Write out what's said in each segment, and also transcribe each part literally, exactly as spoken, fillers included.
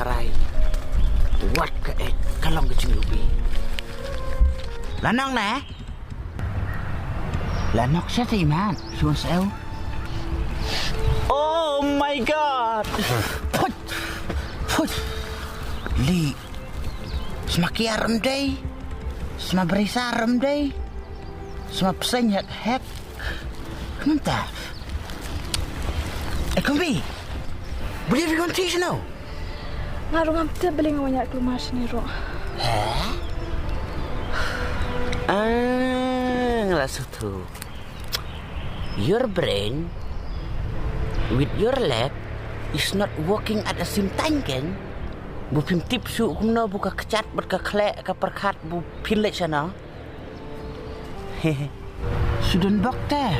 Rai. Wat ka eh, ka long ka jingïohi. La nong ne? La nok sha te imat, shun seo. Oh my God! Phut! Phut! Li. Sma kiar em dei. Sma brisa em dei. Sma pseng hek hek. Mynta. Eh, kumbi. Boleh pergi nanti sana. Nga ruh ngam tip balei nga wan ïaid keluar shane ruh. Heh? Ah, nga la sngewthuh. Your brain with your leg is not working at the same time, kan? Ba phim tip shuh kumno ba ka kjat bad ka khleh ka pyrkhat ba phin leit shano. Shu don bok te.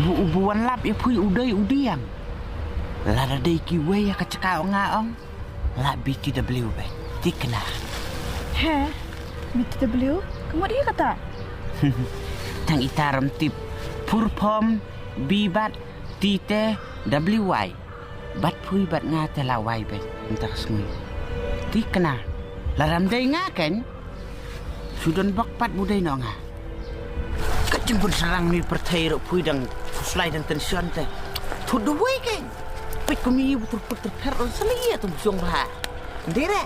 Ba u ba wan lap ïa phi u dei u diang. Lada dei kiwei ha ka jaka, nga ong. La B T W beit. Thikna. Heh? B T W? Ka mut ïa kata? Tang ita ram tip. Full form B bad T te W Y. Bad phi bad nga te la wai beit mynta ka sngi. Thikna. Lada ym dei nga, kan? Shu don bok pat ba u dei noh nga. Ka jingbun sarong ne pyrthei ruh phi dang khuslai dang tension te. Thut da wei, kan? Peit kum i ba tyrpet tyrpher on sali ïa tum shong bha. Ndire.